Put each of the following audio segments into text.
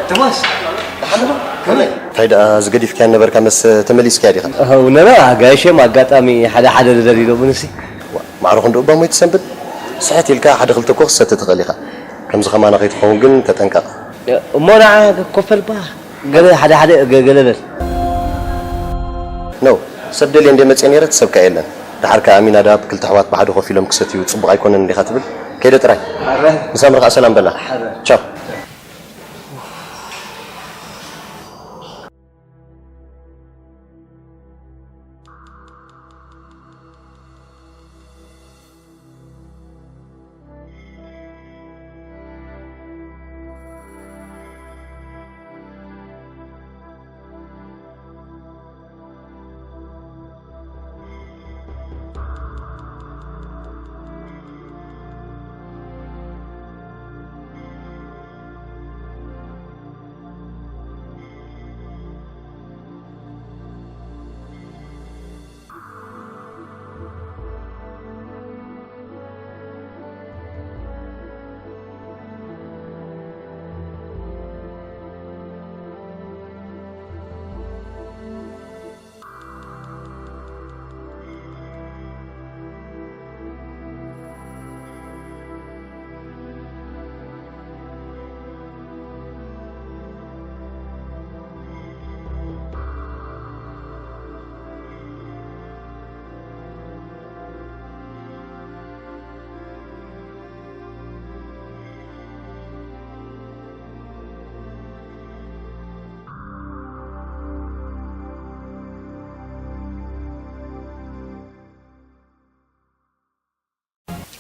ቶማስ፣ ደሓን ዶ? ከመይ? እንታይ ደኣ ዝገዲፍካያ ነበርካ መስ ተመሊስካያ ዲኻ? እው፣ ነና ጋይሸም ኣጋጣሚ ሓደ ሓደ ዝደልዩ ሎምንሲ። ዋ፣ ማዕረ ክንድኡ እባ ሞይቱ ሰንብድ። ስሕት ኢልካ ሓደ ክልተ እኮ ክሰቲ ትኽእል ኢኻ። ከምዚ ከማና ከይትኸውን ግን ተጠንቀቕ። እሞ ንዓ ኮፈል እባ። ገለ ሓደ ሓደ ገ-፣ ገለ በል። ኖ፣ ሰብ ደልየ እንደ መጽየ ነይረ፣ እቲ ሰብካ የለን። ደሓር ከኣ ኣሚናዳብ ክልተ ኣሕዋት ብሓደ ኮፍ ኢሎም ክሰትዩ ጽቡቕ ኣይኮነን እንዲኻ ትብል? ከይደ ጥራይ። ሕራይ። ንሳምሪ ከኣ ሰላም በላ። ሕራይ። ቻው።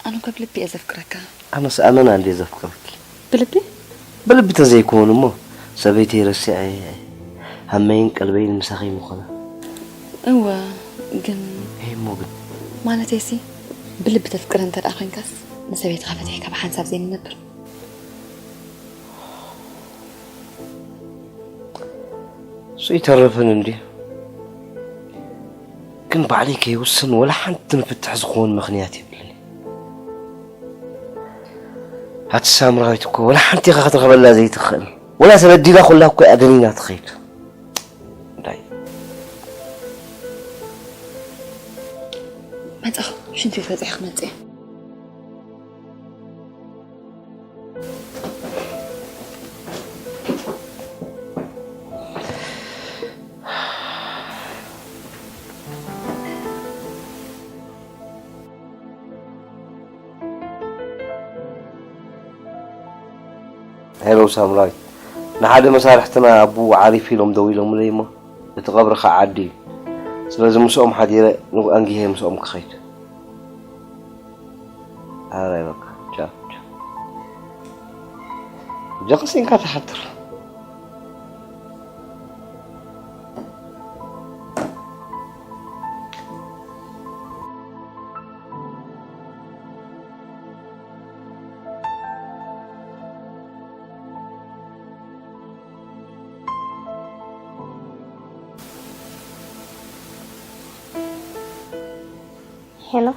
ኣነ እኮ ብልቢ እየ ዘፍቅረካ። ኣነስ ኣመና እንድየ ዘፍቅረኪ። ብልቢ? ብልቢ ተዘይኮውን እሞ ሰበይተይ ረሲዐ ሃመይን ቀልበይን ምሳኺ ምኾነ። እወ፣ ግን ይሄ እሞ ግን ማለተይሲ ብልቢ ተፍቅረ እንተ ደኣ ኮይንካስ ንሰበይትኻ ፈቲሕካ ብሓንሳብ ዘይንነብር። እሱ ይተርፍን እንዲ ግን ባዕለይ ከይውስን ወላ ሓንቲ ንፍትሕ ዝኸውን ምኽንያት የብልኒ። ኣቲ ሳምራዊት እኮ ወላ ሓንቲ ኢኻ ክትረኽበላ ዘይትኽእል። ወላ ተበዲላ ኩላ እኮ እያ ደኒና ትኸይድ። እንታይ መጻኹ ሽንቲ ቤት በጺሐ ክመጽእ እየ። ሄሎ ሳምራዊት፣ ንሓደ መሳርሕትና ኣቡኡ ዓሪፉ ኢሎም ደዊሎምለይ እሞ እቲ ቀብሪ ከዓ ዓዲ እዩ። ስለዚ ምስኦም ሓዲረ ንጉ ኣንጊሄ ምስኦም ክኸይድ። ኣራይ በቃ ቻው ቻው። ጀቕሲንካ ተሓትር። ሄሎ፣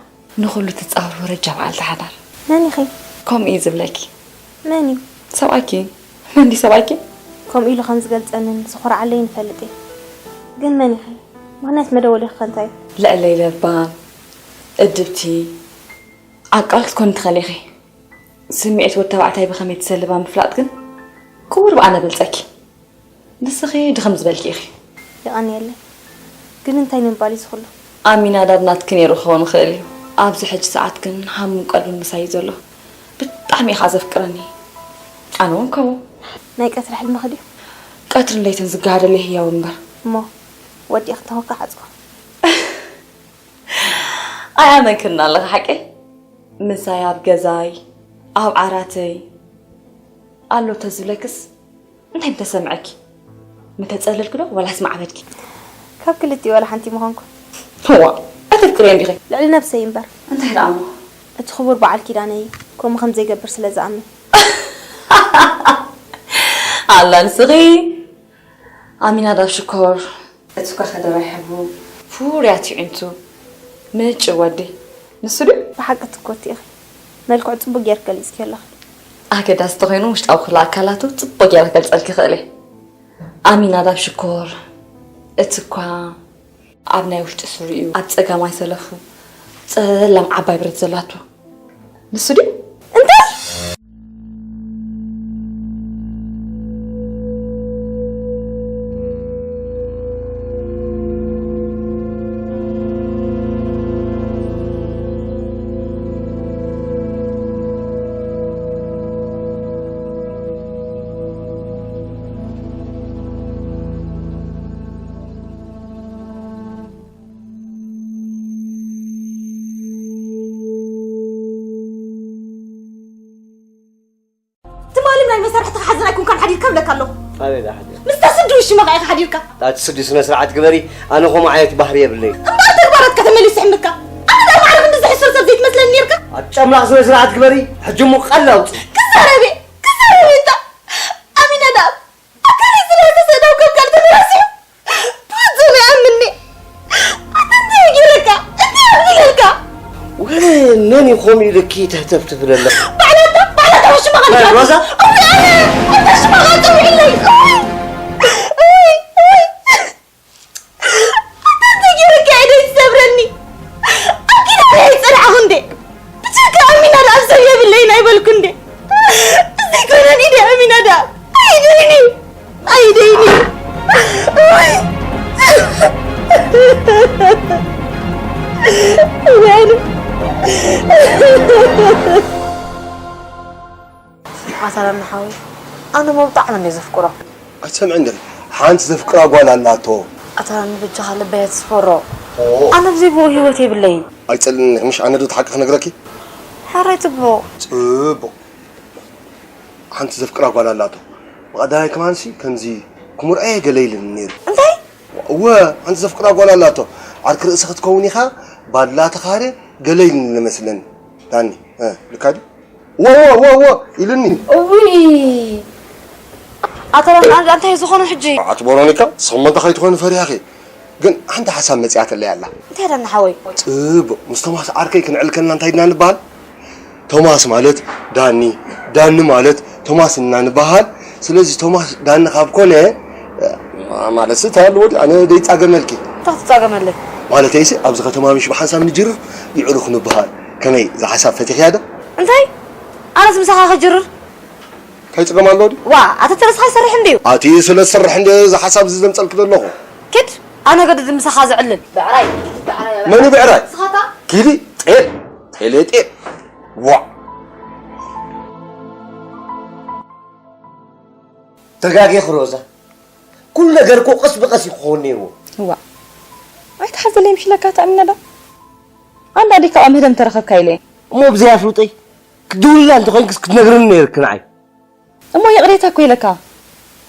ንኹሉ ትጻወሩ ረጃ በዓልቲ ሓዳር። መን ኢኺ? ከምኡ እዩ ዝብለኪ። መን እዩ? ሰብኣይኪ። መን ድዩ ሰብኣይኪ? ከምኡ ኢሉ ከም ዝገልጸንን ዝኾርዓለይን እፈልጥ እየ። ግን መን ኢኺ? ምኽንያት መደወሊኺ ከ እንታይ እዩ? ልዕለይ ለባም፣ እድብቲ፣ ዓቃል ክትኮኒ ትኽእሊ ኢኺ። ስምዒት ወዲ ተባዕታይ ብኸመይ ትሰልባ ምፍላጥ ግን ክቡር ብኣነ በልጸኪ። ንስኺ ድኽም ዝበልኪ ኢኺ። የቐንየለይ። ግን እንታይ ንምባል እዩ ዝኽሉ? ኣሚናዳብ ናትኪ ነይሩ ክኸውን ይኽእል እዩ። ኣብዚ ሕጂ ሰዓት ግን ሃሙን ቀልቡን ምሳይ እዩ ዘሎ። ብጣዕሚ ኢኻ ዘፍቅረኒ። ኣነ እውን ከምኡ። ናይ ቀትሪ ሕልምኺ ድዩ? ቀትርን ለይትን ዝገሃደለይ ህያው እምበር። እሞ ወዲእኺ እንተኾንካ ዓጽዋ። ኣይኣመንክን ኣለኺ ሓቀይ? ምሳይ ኣብ ገዛይ ኣብ ዓራተይ ኣሎ ተዝብለክስ እንታይ ምተሰምዐኪ? ምተጸለልኪ ዶ ዋላስ ማዕበድኪ? ካብ ክልቲኡ ዋላ ሓንቲ ምኾንኩ። እዋ ኣተፍቅርዮ እንዲኺ? ልዕሊ ነብሰይ እምበር። እንታይ ደኣ እሞ? እቲ ክቡር በዓል ኪዳነይ ከምኡ ከም ዘይገብር ስለ ዝኣምን። ኣላ ንስኺ ኣሚናዳብ ሽኮር። እቲ እኳ ከደራይ ሕብሩ ፍሩያት ይዕንቱ ምጭው ወዲ ንሱ ድዩ? ብሓቂ ትኮቲ ኢኺ። መልክዑ ጽቡቅ ጌርኪ ገሊጽክዮ ኣለኺ። ኣገዳሲ ተኾይኑ ውሽጣዊ ክፍሊ ኣካላቱ ጽቡቅ ገይረ ክገልጸልኪ ይኽእል እየ። ኣሚናዳብ ሽኮር እቲ እኳ ኣብ ናይ ውሽጢ ስሪኡ ኣብ ጸጋማይ ሰለፉ ጸላም ዓባይ ብረት ዘላቶ ንሱ ድዩ? እንታይ? ትማሊ ናይ መሳርሕትኻ ሓዘን ኣይኮንካን ሓዲርካ እብለካ ኣለኹ። ኣበይ ደኣ ሓዲረ? ምስታ ስዲ ውሽማኻ ኢኻ ሓዲርካ። ኣቲ ስዲ ስነ ስርዓት ግበሪ፣ ኣነ ከምኡ ዓይነት ባህሪ የብለይን። እምበኣር ተግባራትካ ተመሊሱ ይሕምካ። ኣነ ደኣ ማዕረ ክንድዚ ሕሱር ሰብ ዘይትመስለኒ ኔርካ። ኣቲ ጫምላኽ ስነ ስርዓት ግበሪ፣ ሕጂ እሞ ቃል ኣውፅኢ። ክዛረብ እየ፣ ክዛረብ እየ እንታ። ኣሚናዳብ፣ ኣካለይ ዝለወሰ ስእዳው ከብካል ተመላሲሑ። ብፍጹም ኣይኣምንኒ። ኣታ እንታይ ገይረካ? እንታይ ኣቢለልካ? ወረ መን እዩ ከምኡ ኢሉኪ ተህተፍ ትብል ኣለኺ? ባዕላታ፣ ባዕላታ ውሽማኻ ናይ ሮዛ? እውይ ኣነ! ኣታ ሽማኻ ጽውዕለይ! እውይ! እውይ! እውይ! ኣታ እንታይ ገይረካ ኢደይ ትሰብረኒ? ኣብ ኪዳነይ ኣይጸናዕኹ እንዴ? ብጀካ ኣሚናዳብ ሰብ የብለይን ኣይበልኩ እንዴ? እዚ ኣይኮነን ኢደይ ኣሚናዳብ። ኣይደይኒ! ኣይደይኒ! እዋይ! እዋይ! ኣሳላም ንሓወይ ኣነ ሞ ብጣዕሚ እንደ ዘፍቅሮ ኣይትሰምዕን ዲኺ ሓንቲ ዘፍቅራ ጓል ኣላቶ ኣታ ንብጃኻ ልበይ ኣትስፈሮ ኣነ ብዘይ ብኡ ህይወት የብለይን ኣይትጸልእኒ ዲኺ ምሽ ኣነ ዶ እቲ ሓቂ ክነግረኪ ሕራይ ጽቡቕ። ጽቡቕ። ሓንቲ ዘፍቅራ ጓል ኣላቶ። ብቐዳማይ ከማንሲ ከምዚ ክምርዖ ገለ ኢሉኒ ነይሩ። እንታይ? እወ፣ ሓንቲ ዘፍቅራ ጓል ኣላቶ። ዓርኪ ርእሲ ክትከውን ኢኻ፣ ባድላ ተኻረ ገለ ኢሉኒ መስለኒ። ዳኒ፣ እ፣ ልካ ድዩ? ወ፣ ወ፣ ወ፣ ወ ኢሉኒ። እውይ! ኣታ ዳኒ፣ ኣንታ እንታይ ዝኾነ ሕጂ? ኣቲ ቦሮኒካ፣ ስኽሞ እንታይ ከይትኾኒ ፈሪሃኺ? ግን ሓንቲ ሓሳብ መጺኣትለይ ኣላ። እንታይ ዳኒ ሓወይ? ጽቡቕ፣ ምስ ቶማስ ዓርከይ ክንዕል ከለና እንታይ ድና ንበሃል? ቶማስ ማለት ዳኒ፣ ዳኒ ማለት ቶማስ እና ንበሃል። ስለዚ ቶማስ ዳኒ ካብ ኮነ፣ እ፣ ማለት ስታ ኣለዎ ድዩ? ኣነ ደይጻገመልኪ። እንታይ ክትጻገመለይ? ማለተይሲ፣ ኣብዚ ከተማ ምሽ ብሓንሳብ ንጅርር ይዕሩኽ ንበሃል። ከመይ፣ እዛ ሓሳብ ፈቲኽያ ዶ? እንታይ? ኣነስ ምሳኻ ክጅርር? እንታይ ጸገም ኣለዎ ድዩ? ዋ፣ ኣታ ተረስኻ ይሰርሕ እንድዩ። ኣቲ ስለ ዝሰርሕ እንደ እዚ ሓሳብ እዚ ዘምጸልኪ ዘለኹ። ኪድ፣ ኣነ ገድድ ምሳኻ ዝዕልል። ብዕራይ፣ ብዕራይ፣ መን እዩ ብዕራይ? ስኻታ? ኪዲ፣ ጤል፣ ጤሌ ጤል። ዋ። ተጋጌ ክሮዛ። ኩሉ ነገር እኮ ቀስ ብቀስ እዩ ክኸውን ነይርዎ። ዋ። ኣይትሓዘለይ ምሽ ለካ ተኣሚነ ዶ? ኣላ ዲካ ኣብ ምህደም ተረኸብካ ኢለ። እሞ ብዘይ ኣፍልጠይ ክትድውልላ እንተኾይንክስ ክትነግርኒ ነይርክ ንዓይ። እሞ ይቕሬታ እኮ ኢለካ።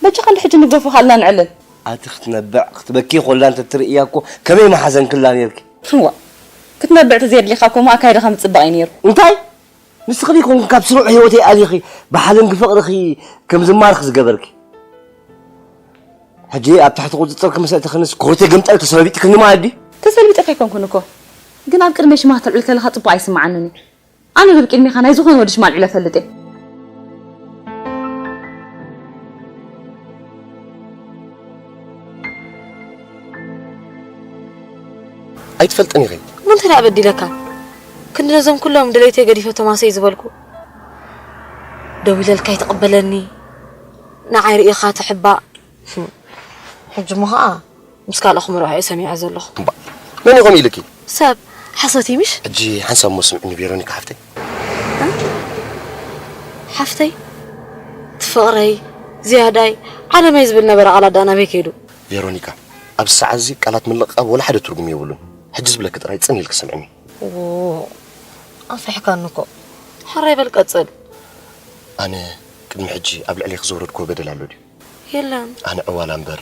በጃኻ እንዲ ሕጂ ንግደፎ ሃልና ንዕልል። ኣቲ ክትነብዕ ክትበኪ ኮላ እንተ ትርእያ እኮ ከመይ ምሓዘንክላ ነይርኪ። ዋ። ክትነብዕ ተዘየድሊኻ እኮ ማእካ ኢድኻ ምጽባቕ እዩ ነይሩ። እንታይ? ንስኺ ዲኹም ካብ ስሩዕ ህይወተይ ኣሊኺ ብሓለንጊ ፍቕርኺ ከም ዝማርኽ ዝገበርኪ። ሕጂ ኣብ ትሕቲ ቁጽጽርኪ ምስ ኣእተኽንስ ኮቴ ገምጠል ተሰለቢጥክኒ ማለት ድዩ? ተሰልቢጠካ ኣይኮንኩን እኮ ግን ኣብ ቅድመይ ሽምኻ ተልዕል ከለኻ ጽቡቕ ኣይስምዓንን እዩ። ኣነ ዶ ብቅድሜኻ ናይ ዝኾነ ወዲ ሽም ኣልዒለ እፈልጥ እየ? ኣይትፈልጥን ኢኺ። እሞ እንታይ ደኣ በዲለካ? ክንዲ ነዞም ኩሎም ድሌተይ ገዲፈ ቶማሰይ ዝበልኩ ደዊለልካ ኣይትቕበለኒ፣ ንዓይ ርኢኻ ትሕባእ። ሕጂ እሞ ኸኣ ምስ ካልእ ክምርዖ እየ ሰሚዐ ዘለኹ። እምባ መን እዩ ከምኡ ኢሉኪ? ሰብ ሓሶት እዩ ምሽ? ሕጂ ሓንሳብ እሞ ስምዕኒ ቬሮኒካ ሓፍተይ። ሓፍተይ እቲ ፍቕረይ ዝያዳይ ዓለመይ ዝብል ነበረ ቃላት ደኣ ናበይ ከይዱ? ቬሮኒካ ኣብዚ ሰዓት እዚ ቃላት ምልቕቓብ ወላ ሓደ ትርጉም የብሉን። ሕጂ ዝብለኪ ጥራይ ጽን ኢልኪ ስምዕኒ። ዎ ኣፍሪሕካኒ እኮ። ሕራይ በል ቀጽል። ኣነ ቅድሚ ሕጂ ኣብ ልዕለይኪ ዘውረድክዎ በደል ኣሎ ድዩ? የለን። ኣነ ዕዋላ እምበር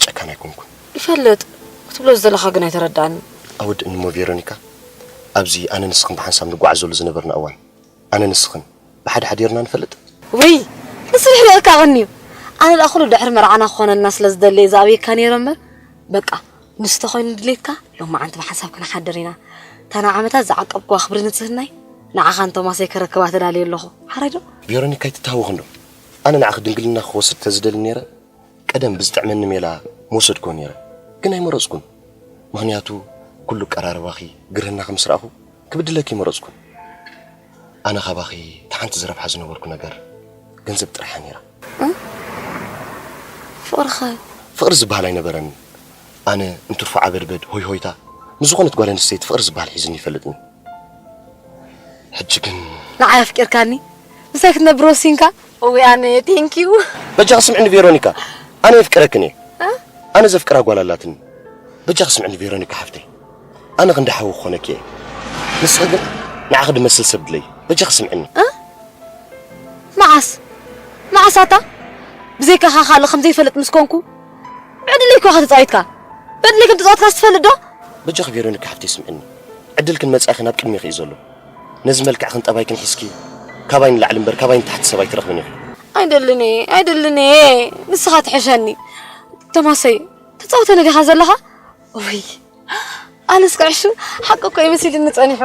ጨካን ኣይኮንኩን። ይፈልጥ። ክትብሎ ዝደለኻ ግን ኣይተረድኣንን። ኣወድእኒ እሞ ቬሮኒካ፣ ኣብዚ ኣነ ንስኽን ብሓንሳብ ንጓዓዘሉ ዝነበርና እዋን፣ ኣነ ንስኽን ብሓደ ሓዲርና ንፈልጥ? ውይ! ንስርሕ ርእካ ቀንዩ። ኣነ ደኣ ኩሉ ድሕሪ መርዓና ክኾነልና ስለ ዝደሊ እየ ዝኣብየካ ነይረ እምበር፣ በቃ፣ ንሱ ተኾይኑ ድሌትካ፣ ሎማዓንቲ ብሓንሳብ ክንሓድር ኢና። እታ ንዓመታት ዝዓቀብክዋ ክብሪ ንጽህናይ፣ ንዓኻን ቶማሰይ ከረክባ ተዳልየ ኣለኹ። ሓራይ ዶ? ቬሮኒካ ኣይትተሃወኺ እንዶ። ኣነ ንዓኺ ድንግልና ክወስድ ተዝደሊ ነይረ፣ ቀደም ብዝጥዕመኒ ሜላ ምወሰድክዎ ነይረ። ግን ኣይመረጽኩን። ምኽንያቱ ኩሉ ኣቀራርባኺ፣ ግርህናኺ ምስ ረኣኹ ክብድለኪ ኣይመረጽኩን። ኣነ ካባኺ እታ ሓንቲ ዝረብሓ ዝነበርኩ ነገር ገንዘብ ጥራሕ እያ ነይራ። ፍቕርኸ? ፍቕሪ ዝበሃል ኣይነበረንን። ኣነ እንትርፎ ዓበድበድ፣ ሆይሆይታ፣ ምስ ዝኾነት ጓል ኣንስተይቲ ፍቕሪ ዝበሃል ሒዙኒ ኣይፈልጥን። ሕጂ ግን ንዓይ ኣፍቂርካኒ ምሳይ ክትነብር ወሲንካ? እውይ ኣነ ቴንኪዩ። በጃኺ ስምዕኒ ቬሮኒካ፣ ኣነ የፍቅረክን እየ። ኣነ ዘፍቅራ ጓል ኣላትኒ። በጃኺ ስምዕኒ ቬሮኒካ ሓፍተይ፣ ኣነ ክንዲ ሓዊ ክኾነኪ እየ። ንስኺ ግን ንዓኺ ድመስል ሰብ ድለዪ። በጃኺ ስምዕኒ። መዓስ መዓስ ኣታ ብዘይካኻ ካልእ ከም ዘይፈልጥ ምስ ኮንኩ ብዕድለይ እኮ ኢኻ ተጻዊትካ። ብዕድለይ ከም ተጻወትካስ ትፈልጥ ዶ? በጃኺ ቬሮኒካ ሓፍተይ ስምዕኒ። ዕድልክን መጻኢኽን ኣብ ቅድሜኺ እዩ ዘሎ። ነዚ መልክዕክን ጠባይክን ሒዝኪ ካባይ ንላዕሊ እምበር ካባይ ንታሕቲ ሰብ ኣይትረኽብን ኢኺ። ኣይደልን እየ ኣይደልን እየ ንስኻ ትሕሸኒ። ቶማሰይ ተጻውተኒ ዲኻ ዘለኻ? ውይ ኣነስ ክዕሹ ሓቂ እኮ እዩ መሲሉኒ ጸኒሑ።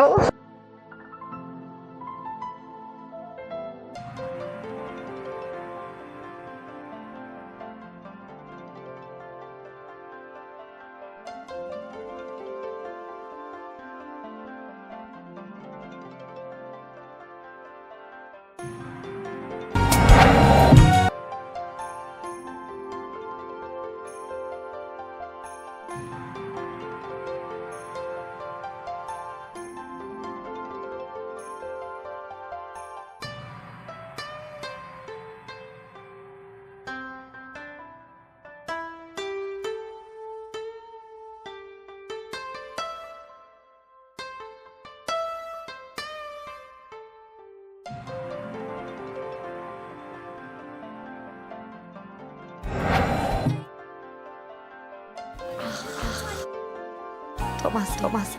ቶማስ፣ ቶማስ፣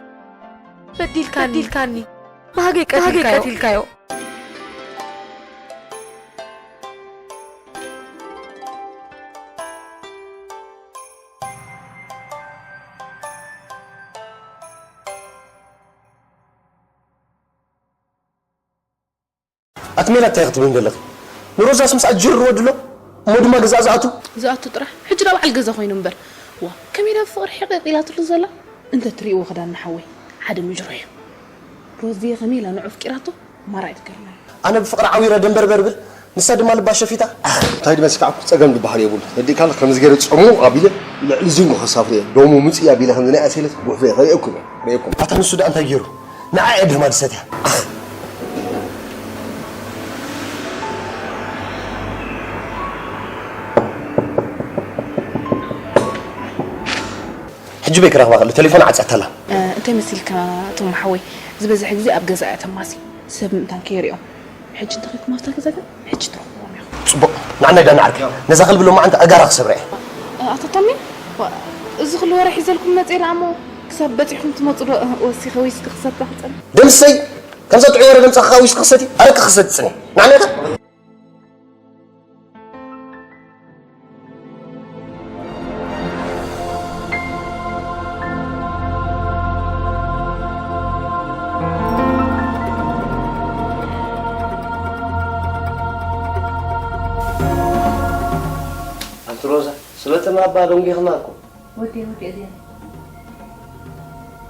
በዲልካኒ፣ በዲልካኒ። ባህገይ ቀቲልካዮ። ኣቲ ሜላት እንታይ ክትብልኒ ዘለኺ? ንሮዛስ ምስ ኣጅርዎ ድሎ እሞ ድማ ገዛ ዝኣቱ? ዝኣቱ ጥራሕ? ሕጂ ዳ በዓል ገዛ ኮይኑ እምበር። ዋ፣ ከመይ ዳ ብፍቕሪ ሕቕቕ ኢላትሉ ዘላ? እንተ ትርእይዎ ክዳን ንሓወይ፣ ሓደ ምጅሮ እዩ። ሮዚ ከመይ ኢላ ንዑ ኣፍቂራቶ? ማራ እዩ ትገርመኒ። ኣነ ብፍቕሪ ዓዊረ ደንበርበር ብል፣ ንሳ ድማ ልባ ሸፊታ። እንታይ ድመስካ ኣኩ ጸገም ዝበሃል የብሉ። ወዲእካ ከምዚ ገይረ ጸሙ ኣቢለ ልዕሊ ዚንጎ ከሳፍር እየ። ዶሙ ምጽእ ኣቢለ ከምዚ ናይ ኣሴለት ጉሕፈ ርእየኩም እየ፣ ርእየኩም። ኣታ ንሱ ደኣ እንታይ ገይሩ? ንዓ እየ ደማ ድሰትያ። ሕጂ በይ ክረኽባ ከሎ ቴሌፎን ዓጽያታላ። እ፣ እንታይ መሲልካ ቶም ሓወይ፣ ዝበዝሐ ግዜ ኣብ ገዛ እያ ተማሲ፣ ሰብ ምእንታን ከይሪኦም። ሕጂ እንተኺድኩም ኣብታ ገዛ ግን ሕጂ ትረኽብዎም ኢኹም። ጽቡቕ፣ ንዓናይ ዳና ዓርከይ። ነዛ ከልቢ ሎማዓንቲ ኣጋራ ክሰብራ እየ። እ፣ ኣቶ ታሜ፣ ዋ፣ እዚ ኩሉ ወረ ሒዘልኩም መጽኤ ደኣ እሞ ክሳብ በጺሕኩም ትመጹ ዶ፣ እ፣ ወሲኸ ዊስኪ ክሰቲ ክጸንሕ? ደምሰይ፣ ከምዛ ጥዑይ ወረ ደምጻኻ ዊስኪ ክሰቲ፣ ኣረቂ ክሰቲ ጽንሕ። ንዓናይ ከ? ኣንቲ ሮዛ፣ ስለ ጥማ እባ ደንጒኽና እኮ። ወዲ፣ ወዲ፣ እዚኣ።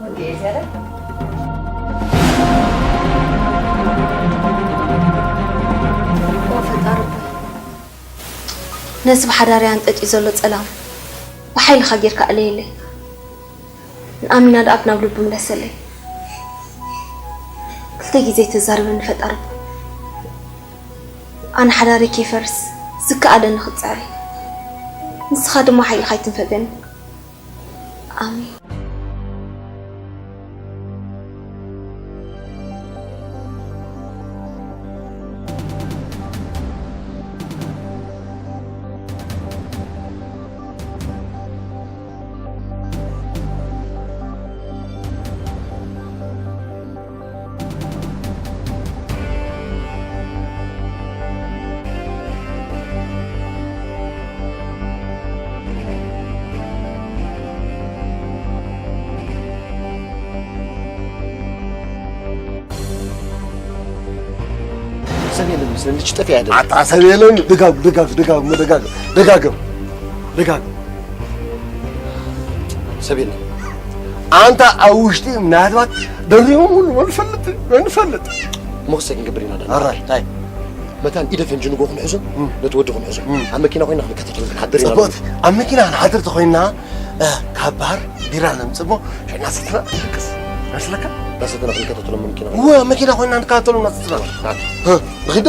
ወዲ፣ እዚኣ። ኦ ፈጣሪ፣ ነዚ ብሓዳርያ ኣንጠጢ ዘሎ ጸላም ብሓይልኻ ጌርካ ኣለየለይ። ንኣሚና ደኣ ናብ ልቡ ምለሰለይ። ክልተ ግዜ ተዛርበኒ ፈጣሪ። ኣነ ሓዳረይ ከይፈርስ ዝከኣለኒ ክጽዕር እየ። ንስኻ ድማ ሓይልኻ ኣይትንፈገኒ። ኣሜን። ሰብ የለን መስለኒ፣ ልጅ ጠፊኣ ደላ። ኣታ ሰብ የለን፣ ድጋግ፣ ድጋግ፣ ድጋግ፣ ደጋግ፣ ደጋግም፣ ደጋግም። ሰብ የለን። ኣንታ ኣብ ውሽጢ ምናልባት ደሪቦም ሁሉ ንፈልጥ፣ ንፈልጥ። እሞ ክሰይ ክንገብር ኢና ደና። ኣራይ። ታይ? መታን ኢደ ፈንጂ ንጎ ክንሕዞ፣ እም። ነቲ ወዲ ክንሕዞ። እም። ኣብ መኪና ኮይና ክንከታተሎ ክንሓድር ኢና። ጽቡቕ። ኣብ መኪና ክንሓድር ተኾይና፣ እ፣ ካብ ባር ቢራ ነምጽእ እሞ፣ ሽዕና ሰትና ንድቅስ። መስለካ? ዳሰትና ክንከታተሎ መኪና። እወ፣ መኪና ኮይና ንከታተሎ ነጽጽና። እ፣ ንኺዶ?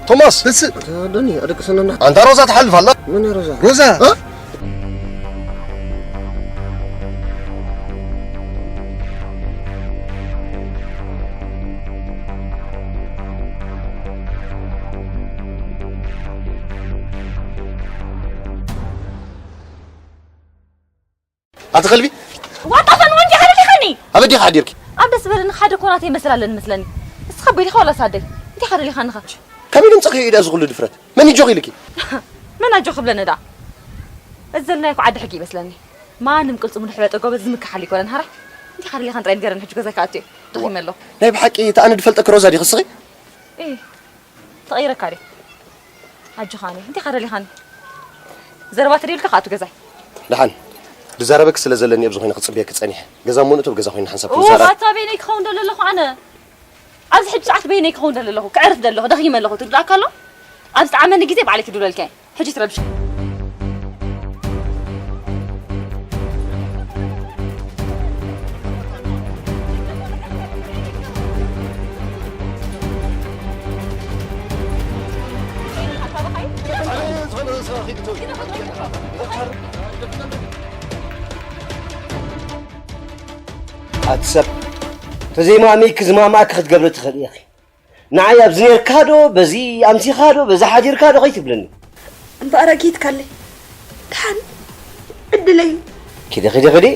ቶማስ፣ እስ- ዶኒ፣ ኣደቅሰና። ኣንታ ሮዛ ትሓልፍ ኣላ። መን ሮዛ? ሮዛ? እ? ኣቲ ከልቢ፣ ዋጣ ፈን ወንጂ ሓደሊኻኒ። ኣበዲኻ ሓዲርኪ? ኣብ ደስ በለኒ ሓደ ኮናት ይመስል ኣለኒ መስለኒ። እስኻ በዲኻ ዋላ ሳደይ? እንታይ ሓደሊኻንኻ? ከመይ ድምፅኺ ኢዳ እዚ ኩሉ ድፍረት? መን ይጆኺ ኢልኪ? መን ኣጆ ክብለኒ ደኣ? እዚ ዘለናዮ እኮ ዓዲ ሕጊ ይመስለኒ። ማንም ቅልጽሙ ድሕበጠ ጎበዝ ዝምክሓል ይኮነን። ሃራ እንታይ ሓደሊኻን ጥራይ ንገረን፣ ሕጂ ገዛይ ክኣቱ እየ። ደኺመ ኣለኹ። ናይ ብሓቂ እታ ኣነ ድፈልጠኪ ሮዛ ዲኺ እስኺ? እይ፣ ተቐይረካ ድየ? ኣጆኻ ኣነ፣ እንታይ ሓደሊኻኒ? ዘረባ ተደልካ ክኣቱ ገዛይ። ደሓን፣ ድዛረበኪ ስለ ዘለኒ ኣብዚ ኮይነ ክጽበየኪ ጸኒሐ። ገዛ እሞ ንእቶ፣ ኣብ ገዛ ኮይነ ሓንሳብ ኡፍ፣ ክንዛረብ። ኣታ በይነይ ክኸውን ደሎ ኣለኹ ኣነ። ኣብዚ ሕጂ ሰዓት በይነይ ክኸውን ደሎ ኣለኹ። ክዕርፍ ደለኹ፣ ደኺመ ኣለኹ። ትድላካ ኣሎ? ኣብ ዝጠዓመኒ ግዜ ባዕለይ ክድውለልካ እየ። ሕጂ ትረብሽ። ኣቲ ሰብ፣ ተዘይማእመይኪ ዝማእማእኪ ክትገብሪ ትኽእሊ ኢኺ። ንዓይ ኣብዚ ኔርካ ዶ፣ በዚ ኣምሲኻ ዶ፣ በዚ ሓዲርካ ዶ ከይትብለኒ። እምበኣር ኣጊትካለይ። ደሓን ዕድለይ እዩ። ኪዲ፣ ኪዲ፣ ኪዲ።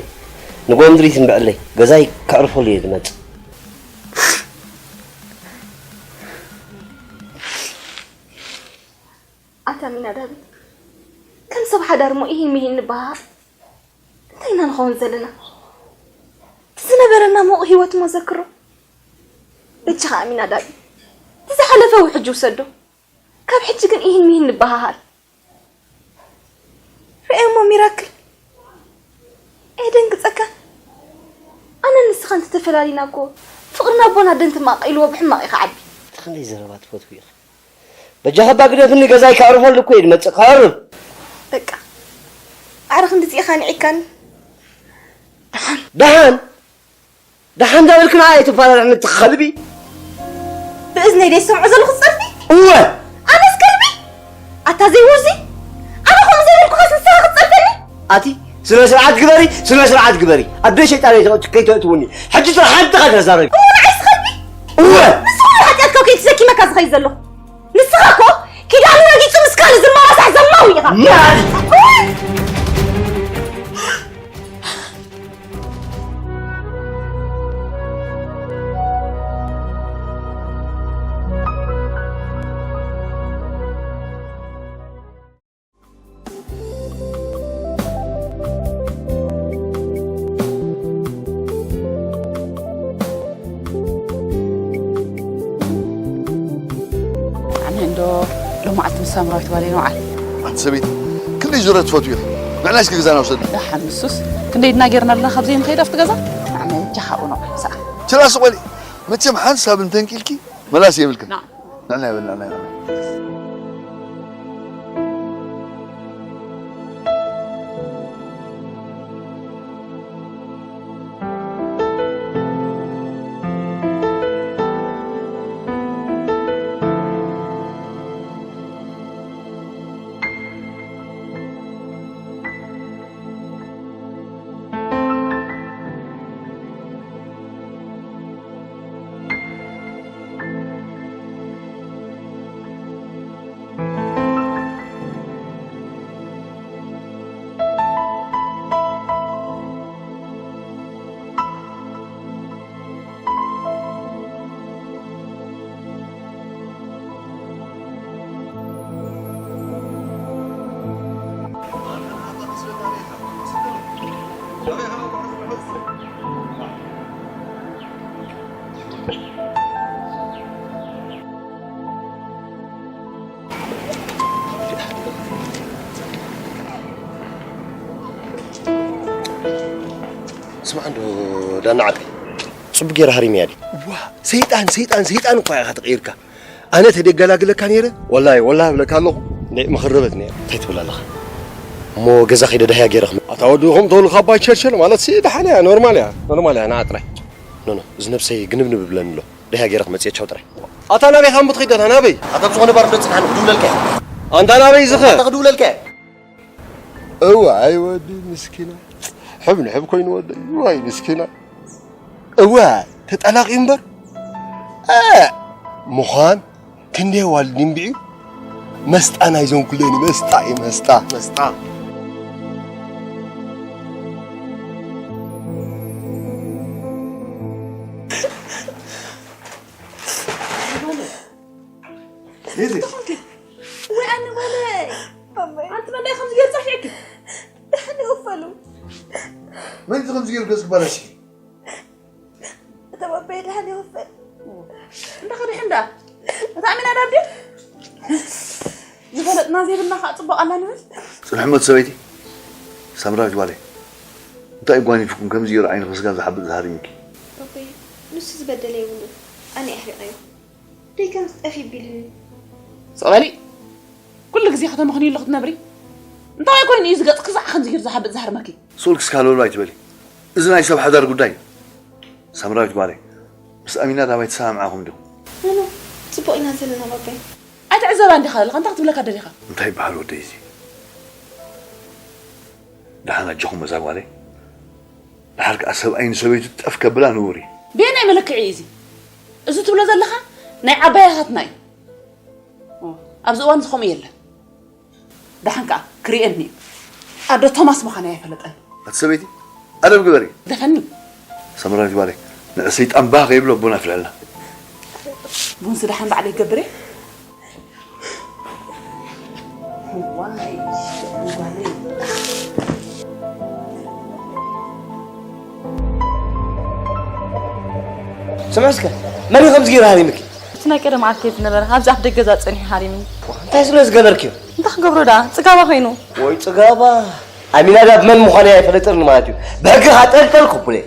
ንጎ ምድሪ ትንብዐለይ። ገዛይ ከዕርፈሉ እየ ዝመጽእ። ኣታ ሚና ዳዊት፣ ከም ሰብ ሓዳር እሞ ኢሂን ሚሂን ንበሃሃል። እንታይ ኢና ንኸውን ዘለና? እቲ ዝነበረና ምዉቕ ህይወት እሞ ዘክሮ። በጃኻ ኣሚና ዳዊት፣ እቲ ዝሓለፈ ውሕጅ ውሰዶ። ካብ ሕጂ ግን ኢሂን ሚሂን ንበሃሃል። ርኣዮ እሞ ሚራክል፣ ኣየደንግጸካን? ኣነን ንስኻን ተተፈላሊና እኮ ፍቕርና ኣቦን ኣደን ተማቒልዎ ብሕማቕ እዩ ክዓቢ። እቲ ክንደይ ዘረባ ትፈትዊ ኢኺ። በጃኻ እባ ግደፍኒ፣ ገዛይ ከዕርፈሉ እኮ እየ ዝመጽእ፣ ከዕርፍ። በቃ፣ ማዕረ ክንድዚ ኢኻ ንዒካኒ። ደሓን። ደሓን? ደሓን እንዳበልክና ኣይትፈላለሕኒ፣ እቲ ከልቢ። ብእዝነይ ደይ ዝሰምዖ ዘለኹ ጸርፊ? እወ። ኣነስ ከልቢ? ኣታ ዘይውርዚ? ኣነ ከምኡ ዘይበልኩኻስ ንስኻ ክትጸርፈኒ? ኣቲ ስነ ስርዓት ግበሪ፣ ስነ ስርዓት ግበሪ። ኣደ ሸይጣን ኣይተእቱ-፣ ከይተእትውኒ። ሕጂ ጥራሕ ሓንቲ ቃል ተዛረቢ። እሞ ንዓይስ ከልቢ? እወ። ንሱ ኩሉ ሓጢኣትካ ከይተሰኪመካ ዝኸይድ ዘለኹ። ንስኻ እኮ ኪዳኑ ረጊጹ ምስ ካልእ ዝመራሳሕ ዘማዊ ኢኻ። ማሪ! እወ። ኣነ እንዶ ሎማዓልቲ ምስ ሳምራዊት ጓለይ ንውዓል። ኣንቲ ሰበይቲ፣ ክንደይ ዙረት ትፈትዊ ኢኺ? ንዕና እስኪ ገዛና ውሰድና። ደሓን ንሱስ፣ ክንደይ ድና ጌርና ኣለና ካብ ዘይንኸይድ ኣብቲ ገዛ? ንዓመ እጃኻ ኣብኡ ንውዓል ሰኣ። ችላ ስቕ በሊ። መቸም ሓንሳብ እንተንኪልኪ መላስ የብልክን። ና። ንዕና የብልና፣ ንዕና የብልና። ስማዕ እንዶ ዳና ዓርከይ፣ ጽቡቅ ገይረ ሃሪመያ ድየ? ዋ፣ ሰይጣን፣ ሰይጣን፣ ሰይጣን እኳ ኢኻ ተቐይርካ። ኣነ ተደገላግለካ ነይረ፣ ወላሂ፣ ወላሂ እብለካ ኣለኹ፣ ናይ መኸረበት ነይረ። እንታይ ትብል ኣለኻ? እሞ ገዛ ከይደ ደህያ ገይረ ክመ- ኣታ ወዲ፣ ከምኡ ተብሉ ካብ ባይ ቸርቸር ማለት ሲ ደሓን እያ፣ ኖርማል እያ፣ ኖርማል እያ፣ ንዓ ጥራይ። ኖ፣ ኖ፣ እዚ ነብሰይ ግንብንብ ይብለኒ ኣሎ። ደህያ ገይረ ክመጽእ እየ፣ ቻው ጥራይ። ኣታ ናበይ ካብ ምትኸይድ ኣታ ናበይ? ኣታ ብዝኾነ ባር እንዶ ጽንሓኒ ክድውለልካ እየ። ኣንታ ናበይ ዝኸ? ኣታ ክድውለልካ እየ። እዋይ ወዲ ምስኪና፣ ሕብ ንሕብ ኮይኑ ወደይ፣ እዋይ ምስኪና። እዋ ተጠላቒ እምበር፣ እ፣ ምዃን ክንደይ ዋልድ ድንቢዕ እዩ። መስጣ ናይዞም ኩለን መስጣ እዩ፣ መስጣ፣ መስጣ። ይርገጽ ባላሲ። እታ ባባይ ድሓን ይኽፈል። እንዳ ከድሕን ደኣ እታ ኣሚናዳብ ድዩ ዝፈለጥና ዘይብልና ከዓ ፅቡቕ ኣላ ንብል። ጽንሕሞት ሰበይቲ ሳምራዊት ጓለይ፣ እንታይ ጓኒፍኩም ከምዚ ገይሩ ዓይንኺ ስጋብ ዝሓብጥ ዝሃሪምኪ? ባባይ ንሱ ዝበደለ የብሉ። ኣነ ኣሕሪቐዮ። ደይ ከምዚ ጠፊ ቢልኒ። ስቕ በሊ። ኩሉ ግዜ ከተመኽንዩ ኣለኹ ትነብሪ። እንታይ ኮይኑ እዩ ዝገጽ ክዛዕ ከምዚ ገይሩ ዝሓብጥ ዝሃርመኪ? ስኡል ክስካለሉ ኣይትበሊ። እዚ ናይ ሰብ ሓዳር ጉዳይ እዩ። ሳምራዊት ጓለይ፣ ምስ ኣሚናዳብ ኣይተሰማምዓኹም ዲኹም? ኖኖ፣ ጽቡቕ ኢና ዘለና ባባይ። ኣይትዕዘባ እንዲኻ ዘለኻ እንታይ ክትብለካ ደሊኻ? እንታይ ይበሃል ወደይ እዚ? ደሓን ኣጆኹም እዛ ጓለይ። ደሓር ከኣ ሰብኣይ ንሰበይቱ ጠፍ ከብላ ንቡር እዩ። ብየናይ መለክዒ እዩ እዚ? እዚ ትብሎ ዘለኻ ናይ ዓባያታትና እዩ። ኦ፣ ኣብዚ እዋን እዚ ከምኡ የለን። ደሓን ከኣ ክርእየኒ እዩ። ኣዶ ቶማስ ምዃነይ ኣይፈለጠን። ኣቲ ሰበይቲ ኣደብ ግበሪ። ደፈኒ። ሰምራዊት ጓለይ ንዕ ሰይጣን ባህ ከይብሎ ቡን ኣፍልሐልና። ቡንሲ ደሓን ባዕለይ ይገብር እየ። ዋይ፣ ጓለይ። ስምዒ እስከ መን እዩ ከምዚ ገይሩ ሃሪምኪ? እቲ ናይ ቀደም ዓርከይ ዝነበረ ኣብዚ ኣፍ ደገ እዛ ጸኒሑ ሃሪምኒ። እንታይ ስለ ዝገበርክዮ? እንታይ ክገብሮ ደኣ ጽጋባ ኮይኑ። ወይ ጽጋባ ኣሚናዳብ መን ምዃነይ ኣይፈለጠኒ ማለት እዩ። ብሕጊ ካጠልጠልኩ ቡሌ።